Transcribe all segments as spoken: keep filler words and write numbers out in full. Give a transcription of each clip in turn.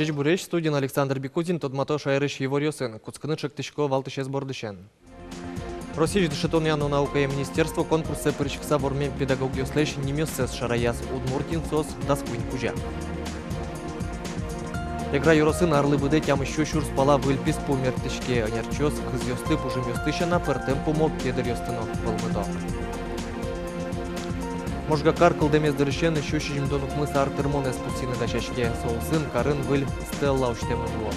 Ӟечбуресь! Студиын Александр Бикузин. Тодмато шаерысь иворъёсын. Кутскыны чектӥсько валтӥсез бордысен. Россиысь дышетонъя но наукая министерство конкурсэ пыриськыса вормем педагогъёслэсь нимъёссэс шараяз. Удмуртиын соос дас куинь кузя. Эгра ёросын арлы быдэ тямыссю сюрс пала выль писпу мерттӥське. Ӧнерчиос кызъёсты, пужымъёсты сяна, пӧртэм пумо кедръёсты но пӧлмыто. Можга кар кылдэмез дырысен сю сизьымдон укмыс ар тырмонэз пусйыны дасяське. Со улсын карын выль стелла усьтэмын луоз.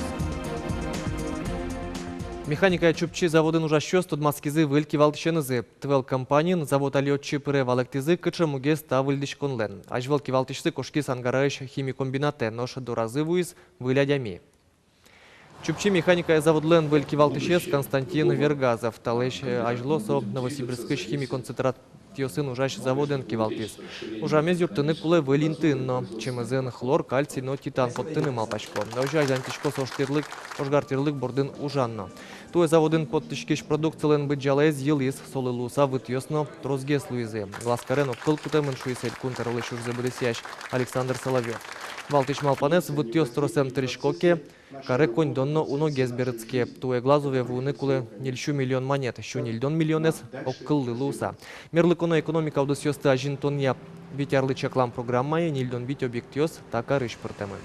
Механикая Чупчи заводын ужасьёс тодматскизы выль кивалтӥсенызы. Тыва компаниын завод али отчы пыре. Валэктӥзы, кыӵе мугез та выльдӥськонлэн. Азьвыл кивалтӥсьсы кошкиз Ангараысь химикомбинатэ, нош доразы вуиз выль адями. Чупчи механикая заводлэн выль кивалтӥсез Константин Вергазов. Талэсь, э, азьло со Новосибирскысь химиконцентратъёсын ужась заводэн кивалтӥз. Ужамез юрттыны кулэ выль интыын но. Чемызын хлор, кальций но титан поттыны малпасько. Озьы азинтӥськоз ож тӥрлык, ожгар тӥрлык бордын ужан но. Туэ заводын поттӥськись продукцилэн быдӟалаез йылӥз, солы луыса вытъёс но тросгес луизы. Глазкарен огкыл кутэмын, шуиз Элькун тӧролэсь ужзэ быдэсъясь Александр Соловьёв. Валтӥсь малпанэз: вытъёс тросэн тырисько ке, каре коньдон но уногес берытске. Туэ Глазове вуыны кулэ ньыльсю миллион манет, сю ньыльдон миллионэз огкыллы луыса. Мерлыконо экономика удысъёсты азинтонъя вить арлы чаклам программае ньыльдон вить объектъёс та карысь пыртэмын.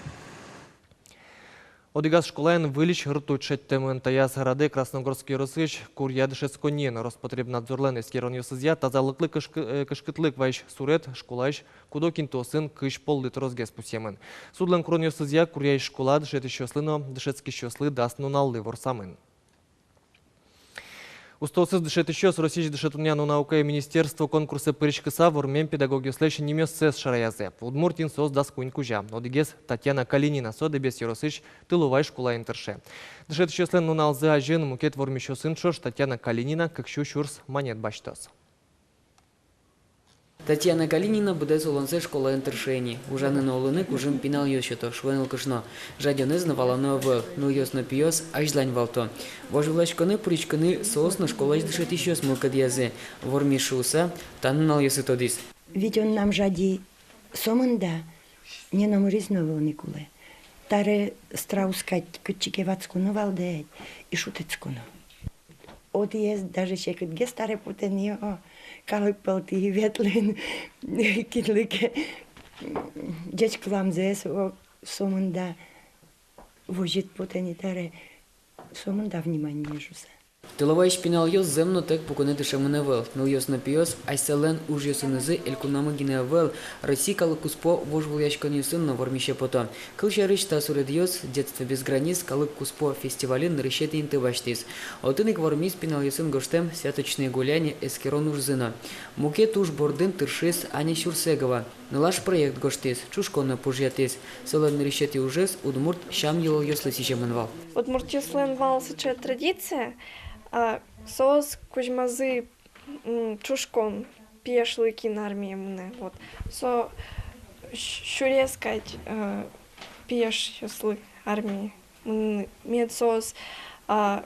Одӥгаз школаын выльысь ртуть шедьтэмын. Таяз радэ Красногорск ёросысь Курья дышетсконниын. Роспотребнадзорлэн эскеронъёсызъя, тазалыклы кышкы-, э, кышкытлык вайись сурет школаысь куд-ог интыосын кызь поллы тросгес пусъемын. Судлэн куронъёсызъя, Курьяысь школа дышетӥсьёслы но дышетскисьёслы дас нуналлы ворсамын. Устоосыз дышетӥсьёс Россиысь дышетонъя но наукая министерство конкурсэ пыриськыса вормем педагогъёслэсь нимъёссэс шараязы. Удмуртиын соос дас куинь кузя. Одӥгез Татьяна Калинина, со Дэбес ёросысь Тыловай школаын тырше. Дышетӥсьёслэн нуналзы азьын мукет вормисьёсын ӵош Татьяна Калинина кык сю сюрс манет басьтоз. Татьяна Калинина быдэс улонзэ школаын тырше ини. Ужаны но улыны кужым пиналъёс сёто, шуэ нылкышно. Жадёнэз но валано ӧвӧл, нылъёс но пиос азьлань валто. Вожвылъяськонэ пыриськыны соос но школаысь дышетӥсьёс мылкыдъязы. Вормиз шуыса, та нуналъёсы тодӥз. Витён нам жади сомында, не номырыз но ӧвӧл ни кулэ. Таре страус кадь кытчы ке ватсконо вал да, и шутэтсконо. Одӥгез даже секытгес таре потэ ни, о, калык пӧлтӥ ветлыны, кинлы ке ӟечкыламзэс, о, сомында возьыт потэ ни таре, сомында внимание шуса. Тыловайысь пиналъёс зэм но тэк пукыны дышемын ӧвӧл. Нылъёс но пиос асьсэлэн ужъёсынызы элькунамы гинэ ӧвӧл, Россия калык куспо вожвылъяськонъёсын но вормисе пото. Кылсярысь, та суредъёс «Детство без границ» калык куспо фестивальын нырысетӥ инты басьтӥз. Отын ик вормиз пиналъёсын гожтэм «Святочные гуляния» эскерон ужзы но. Мукет уж бордын тыршиз Аня Сюрсегова. Нылаш проект гожтӥз, чушкон но пужъятӥз. Солэн нырысетӥ ужез удмурт сям-йылолъёслы сӥземын вал. Удмуртъёслэн вал сыӵе традиция, а, соос кузьмазы, м, чушкон, пиешлы, кин армие мынэ. Вот. Со с-, сюрес кадь, э, пиешъёслы армие мыныны. Мед соос, а,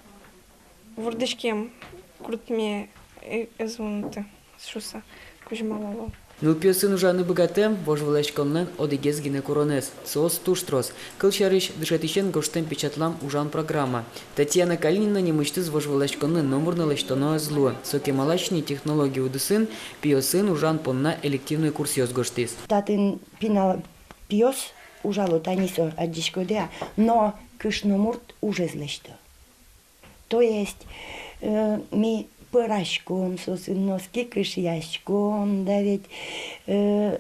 вордӥськем куртме, э, ӧз вунэты шуса кузьмало вал. Нылпиосын ужаны быгатэм — вожвылъяськонлэн одӥгез гинэ куронэз. Соос туж трос. Кылсярысь, дышетӥсен гожтэм-печатлам ужан программа. Татьяна Калинина нимысьтыз вожвылъяськонлы номыр но лэсьтоно ӧз луы. Со кемалась ни технология удысын, пиосын ужан понна элективной курсъёс гожтӥз. Татын пинал пиос ужало, тани со, адӟиськоды-а, но кышномурт ужез лэсьто. То есть, э, ми пӧраськом соосын, носки кышъяськом, да ведь, э,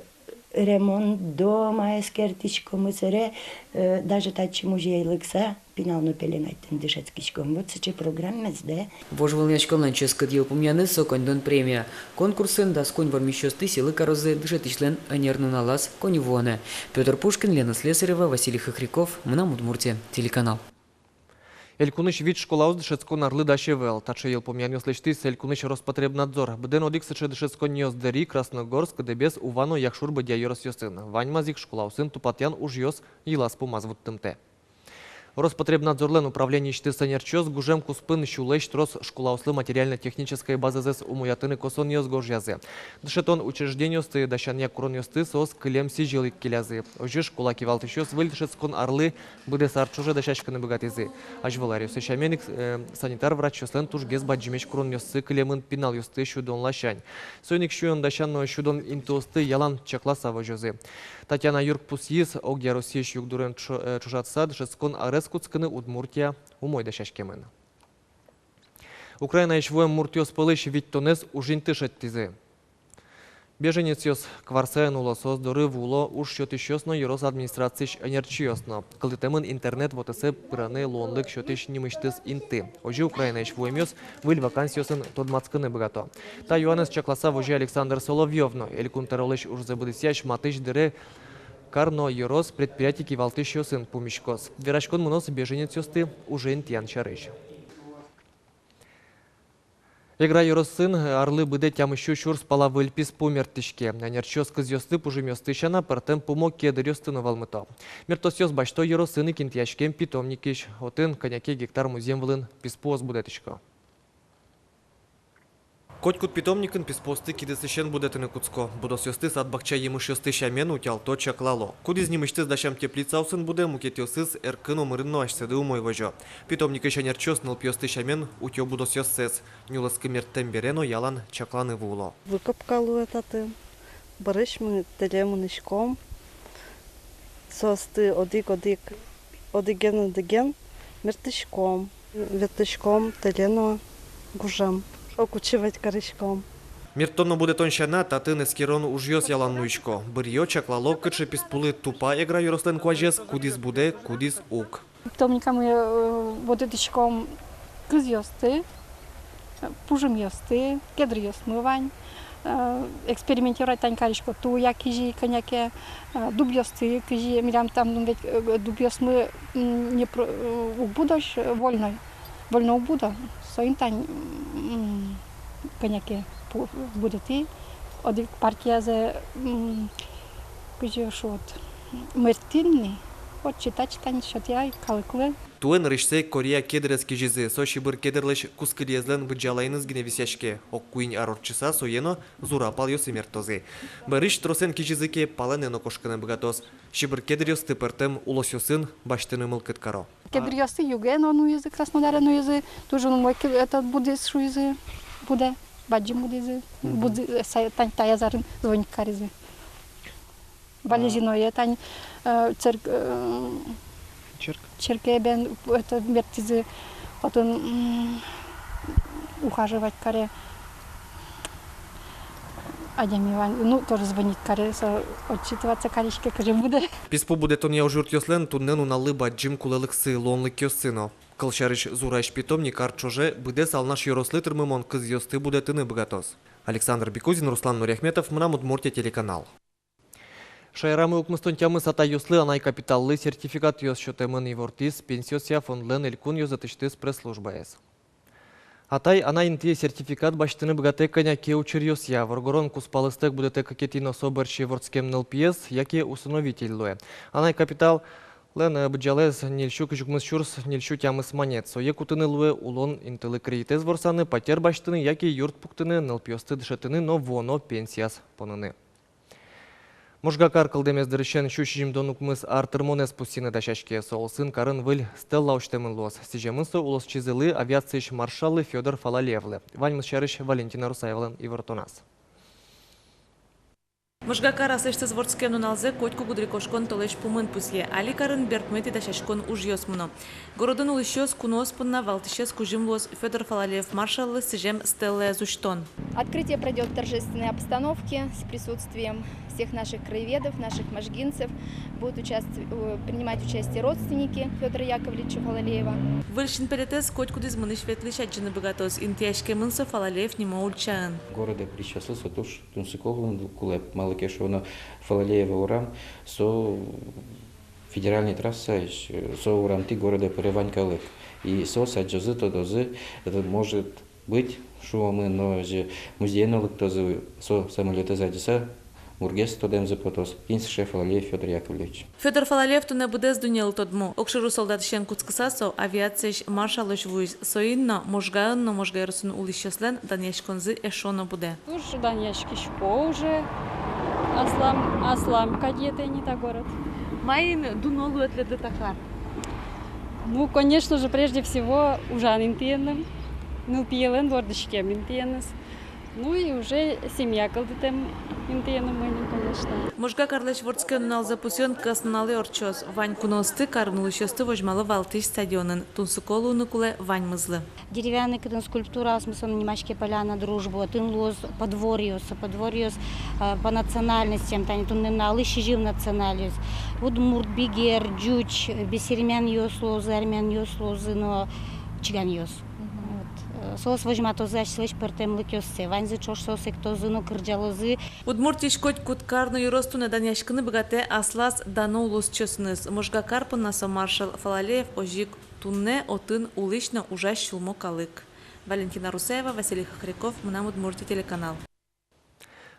ремонт дома эскертӥськом, и сэре, э, даже татчы музей лыкса, пинал но пеленатьтэн дышетскиськом. Вот сыӵе программаез, да. Вожвылъяськонлэн ческыт йылпумъянэз — со коньдон премия. Конкурсын дас куинь вормисьёсты сӥлы карозы дышетӥсьлэн ӧнер нуналаз, коньывуонэ. Пётр Пушкин, Лена Слесарева, Василий Хохряков, «Мынам Удмуртие» телеканал. Элькунысь вить школаос дышетскон арлы дась ӧвӧл. Таӵе йылпумъянъёс лэсьтӥз элькунысь Роспотребнадзор. Быдэн одӥг сыӵе дышетсконниос Дэри, Красногорск, Дэбес, Ува но Якшур-Бӧдья ёросъёсын. Ваньмаз ик школаосын тупатъян ужъёс йылаз-пумаз вуттымтэ. Роспотребнадзорлэн управлениысьтыз ӧнерчиос гужем куспын сюлэсь трос школаослы материально-технической базазэс умоятыны косонъёс гожъязы. Дышетон учреждениосты дасянъя куронъёсты соос кылем сӥзьыл ик келязы. Озьы школа кивалтӥсьёс выль дышетскон арлы быдэс ар ӵоже дасяськыны быгатӥзы. Азьвыл аръёсы сямен ик, э, санитар врачъёслэн тужгес бадӟымесь куронъёссы кылемын пиналъёсты сюдон ласянь. Соин ик сюон дасян но сюдон интыосты ялан чакласа возёзы. Татьяна Юрк пусйиз, огъя Россиысь югдурен ӵо-, э, ӵошатыса, дышетскон арез кутскыны Удмуртия умой дасяськемын. Украинаысь вуэм муртъёс пӧлысь витьтонэз ужинты шедьтӥзы. Беженецъёс кварсаен уло, соос доры вуо уж сётӥсьёс но, ёрос администрациысь ӧнерчиос но. Кылдытэмын интернет вотэсэ пыраны луонлык сётӥсь нимысьтыз инты. Озьы Украинаысь вуэмъёс выль вакансиосын тодматскыны быгато. Та юанэз чакласа возе Александр Соловьёв но. Элькун тӧролэсь ужзэ быдэсъясь матысь дыре кар но ёрос предприятие кивалтӥсьёсын пумиськоз. Вераськон мыноз беженецъёсты уже интыян сярысь. Эгра ёросын арлы быдэ тямыссю сюрс пала выль писпу мерттӥське. Ӧнерчиос кызъёсты, пужымъёсты сяна, пӧртэм пумо кедръёсты но вӧлмыто. Мертосъёс басьто ёросын ик интыяськем питомникысь. Отын кӧня ке гектар музъем вылын писпуос будэтӥсько. Котькуд питомникын писпуосты кидысысен будэтыны кутско. Будосъёсты сад-бакча емышъёсты сямен утялто, чаклало. Кудӥз нимысьтыз дасям теплицаосын будэ, мукетъёсыз эркын омырын но асьсэды умой возё. Питомникысь ӧнерчиос нылпиосты сямен утё будосъёссэс. Нюлэскы мерттэм бере но ялан чакланы вуыло. Выкопка луэ татын. Бӧрысьмы тэле мынӥськом. Соосты одӥг-одӥг, одӥген-одӥген мерттӥськом. Ветлӥськом тэле но гужем. Окучивать кариськом. Мерттон но будэтон сяна, татын эскерон ужъёс ялан нуисько. Быръё, чаклало, кыӵе писпулы тупа Эгра ёрослэн куазез, кудӥз будэ, кудӥз уг. Питомникамы, э, будэтӥськом кызъёсты, э, пужымъёсты, кедръёсмы вань, э, экспериментировать тань карисько, туя кызьы кӧня ке, э, дубъёсты кызьы, милям татын ведь, э, дубъёсмы, м, не про-, э, уг будозь, э, вольной, вольно уг будо, соин тань, м, кӧня ке пу-, будэтӥ, одӥг партиязэ, м, кызьы шуод, мерттӥ ни, вот чита-чита ни сётӥ ай калыклы. Туэ нырысьсэ Корея кедрез кизизы, со сибыр кедрлэсь кускылиезлэн быдӟалаеныз гинэ висъяське. Ог куинь ар ортчыса сое но Зура палъёсы мерттозы. Бӧрысь тросэн кизизы ке, палэнэ но кошкыны быгатоз. Сибыр кедръёсты пӧртэм улосъёсын басьтыны мылкыд каро. Кедръёсты юге но нуизы, Краснодаре нуизы, туж умой ке-, это будӥз шуизы, будэ, бадӟым будӥзы, будӥ-, э, са-, тань таяз арын звонить каризы. Балезиное тань, э, церк-, э, черк, черке бен, это, мерттӥзы, отын, м, ухаживать каре. Адями вань, ну, тоже звонить каре, со отчитываться кариське, кызьы будэ. Писпу будэтонъя ужъюртъёслэн туннэ нуналлы бадӟым кулэлыксы, луонлыкъёссы но. Кылсярысь, Зураысь питомник ар ӵоже быдэс Алнаш ёрослы тырмымон кызъёсты будэтыны быгатоз. Александр Бекузин, Руслан Нуриахметов, «Мынам Удмуртие» телеканал. Шаерамы укмыстон тямыс атайёслы анай капиталлы сертификатъёс сётэмын, ивортӥз Пенсиосъя фондлэн элькун ёзэтысьтыз пресс-службаез. Атай-анай интые сертификат басьтыны быгатэ кӧня ке учыръёсъя. Воргорон кузпалызтэк будэтэ кыкетӥ но со бӧрсьы вордскем нылпиез, яке усыновитель луэ. Анай капиталлэн, э, быдӟалаез ньыльсю кызь укмыс сюрс ньыльсю тямыс манет. Сое кутыны луэ улон интылы кредитэз ворсаны, патер басьтыны яке юрт пуктыны, нылпиосты дышетыны но вуоно пенсияз поныны. Можга кар кылдэмез дырысен сю сизьымдон укмыс ар тырмонэз пусйыны дасяське. Со улсын карын выль стела усьтэмын луоз. Сӥземын со улосчизылы, авиациысь маршаллы Фёдор Фалалеевлы. Ваньмыз сярысь Валентина Русаевалэн ивортоназ. Можга кар аслэсьтыз вордскем нуналзэ котьку гудырикошкон толэзь пумын пусъе. Али карын берпуметӥ дасяськон ужъёс мыно. Городын улӥсьёс куноос понна валтӥсез кузьым луоз Фёдор Фалалеев маршаллы сӥзем стеллаез усьтон. Открытие пройдёт в торжественной обстановке с присутствием всех наших краеведов, наших можгинцев. Будут участ-, э, принимать участие родственники Фёдора Яковлевича Фалалеева. Выль синпелетэз котькудӥз мынӥсь-ветлӥсь адӟыны быгатоз. Интыяськемын со Фалалеев нимо ульчаын. Городе пырисьёслы со туж тунсыко луыны кулэ, малы ке шуоно Фалалеева урам, со федеральной трассаысь, э, со урамтӥ городе пыре вань калык. И соос адӟозы, тодозы, это, может быть, шуомы, но же музее но лыктозы, со самолётэз адӟыса, Мургес тодэмзы потоз, кин сыӵе Фалалеев Фёдор Яковлевич. Фёдор Фалалеев туннэ быдэс дуннелы тодмо. Огшоры солдатысен кутскыса, со авиациысь маршалозь вуиз. Соин но Можгаын но Можга ёросын улӥсьёслэн данъяськонзы эшшо но будэ. Туж данъяськисько уже. Аслам, аслам кадь, тӥни та город. Маин дуно луэ тӥледлы та кар? Ну, конечно же, прежде всего, ужан интыеным, нылпиелэн вордӥськем интыеныз. Ну и уже семья кылдытэм интыеным мынэм, конечно. Можга карлэсь вордскем нуналзэ пусъён кӧснуналэ ортчоз. Вань куноосты, карын улӥсьёсты возьмало валтӥсь стадионын. Тунсыко луыны кулэ ваньмызлы. Деревянный кытын скульптураос, мусо нимаське «Поляна дружбы», отын луоз подворьеос, подворьеос, э, по национальностям, тани туннэ нуналлы сизьым национальность. Удмурт, бигер, ӟуч, бесермянъёс луозы, армянъёс луозы но чиганъёс. Мгм. Вот, э, соос возьматозы асьсэлэсь пӧртэмлыкъёссэ, ваньзы ӵош соос эктозы но кырӟалозы. Удмуртиысь котькуд кар но ёрос туннэ данъяськыны быгатэ аслаз дано улосчиосыныз. Можга кар понна со маршал Фалалеев озьы ик туннэ отын улӥсь но ужась сюлмо калык. Валентина Русаева, Василий Хохряков, «Мынам Удмуртие» телеканал.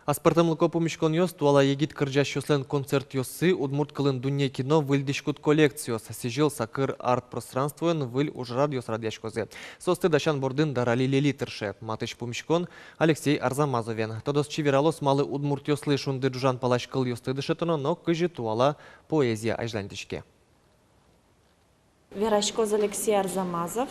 Аспӧртэмлыко пумиськонъёс, туала егит кырӟасьёслэн концертъёссы, удмурт кылын дунне кино, выль дӥськут коллекциос. Сӥзьыл сакыр арт-пространствоын выль ужрадъёс радъяськозы. Соосты дасян бордын Дарали Лели тырше. Матысь пумиськон Алексей Арзамазовен. Тодосчи вералоз, малы удмуртъёслы шунды ӝужан палась кылъёсты дышетоно но кызьы туала поэзия азьланьтӥське. Вераськоз Алексей Арзамазов.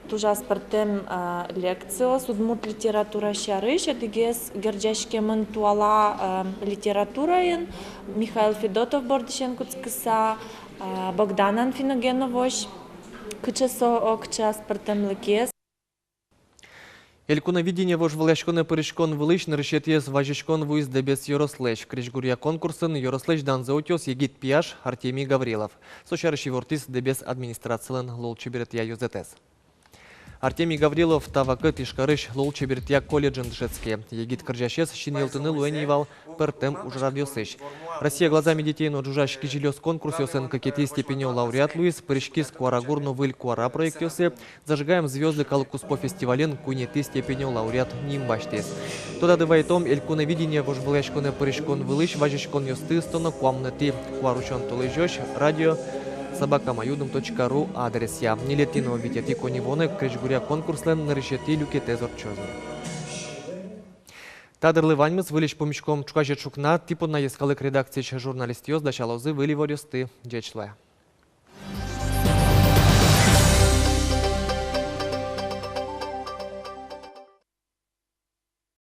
Туж аспӧртэм, а, лекциос удмурт литература сярысь, одӥгез герӟаськемын туала, а, литератураен, Михаил Федотов бордысен кутскыса, а, Богдан Анфиногеновозь, кыӵе со, о, кыӵе аспӧртэмлыкез. «Элькуновидение» вожвылъяськонэ пыриськон вылысь нырысетӥез вазиськон вуиз Дэбес ёрослэсь. Крезьгуръя конкурсын ёрослэсь данзэ утёз егит пияш Артемий Гаврилов. Со сярысь ивортӥз Дэбес администрацилэн лулчеберетъя ёзэтэз. Артемий Гаврилов та вакытэ Ижкарысь лулчеберетъя колледжын дышетске. Егит кырӟасез синйылтыны луэ ни вал пӧртэм ужрадъёсысь. «Россия глазами детей» но «Ӝужась кизилиос» конкурсъёсын кыкетӥ степенё лауреат луиз, пыриськиз «Куарагур» но «Выль куара» проектъёсы, «Зажигаем звёзды» калыккуспо фестивальын куинетӥ степенё лауреат ним басьтӥз. Тодады вайытом, «Элькуновидение» вожвылъяськонэ пыриськон вылысь вазиськонъёсты ыстоно куамынэтӥ куарусён толэзёзь радио собака моя удм точка ру адресъя. Ньылетӥ но витетӥ коньывуонэ крезьгуръя конкурслэн нырысетӥ люкетэз ортчоз ни. Та дырлы ваньмыз. Выльысь пумиськом ӵуказе ӵукна. Тӥ понна йӧскалык редакциысь журналистъёс дасялозы выль иворъёсты. Ӟеч луэ.